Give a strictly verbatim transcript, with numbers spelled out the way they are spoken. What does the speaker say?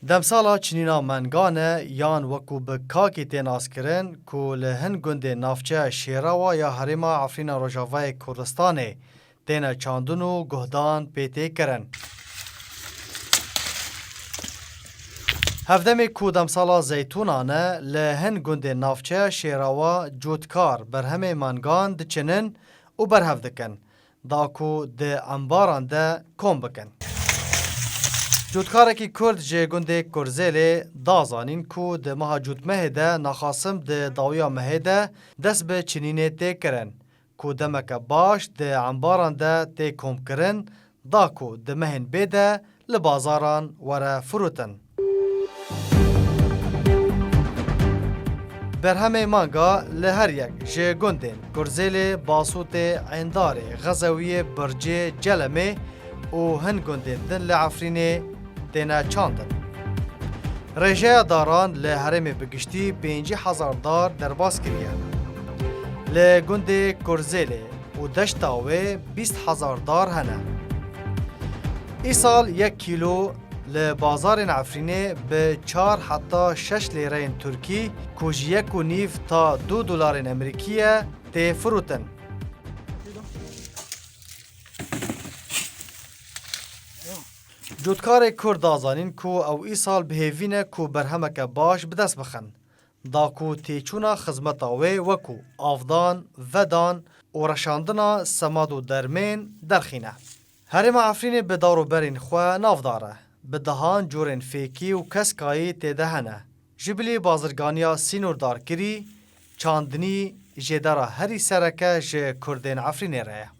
Demsala çinîna mengane yan wekû bi kakî tê naskirin ku li hin gundên navçeya Şêrawa ya herêma Efrîna Rojavayê Kurdistanê têne çandin û guhdan pê tê kirin. Hevdemê ku demsala zeytûnan e, li hin gundên navçeya Şêrawa cûtkar berhemê mangan diçinin û berhev dikin, da ku di embaran de kom bikin. Cûtkarekî Kurd ji gundê Kurzêlê da zanîn ku di meha Cûtmehê de naxasim di dawiya mehê de dest bi çinînê tê kirin, ku demeke baş di embaran de tê komkirin, da ku di mehên bê de li bazaran were firotin. Berhemê manga li her yek ji gundên Kurzêlê, Basûtê, Êndarê, Xezewiyê, Bircê, Celemê û hin gundên din li Efrînê têne çandin. Rêjeya daran li herêmê bi giştî pêncî hezar dar derbas kiriye. Li gundê Kurzêlê û deşta wê bîst hezar dar hene. Îsal yek kîlo li bazarên Efrînê bi çar heta şeş lêreyên Tirkî, ku ji yek û nîv ta du dolarên Emerîkî ye, tê firotin. Cotkarê Kurd da zanîn ku ew îsal bi hêvî ne ku berhemeke baş bi dest bixin, da ku têçûna xizmeta wê wekû avdan, vedan û reşandina semad û dermên derxîne. Herêma Efrînê bi dar û berên xwe navdar e. Bi dehan corên fêkî û keskayî tê de hene. Ji bilî bazirganiya sînordarkirî, çandinî jêdera herî sereke ji Kurdên Efrînê re ye.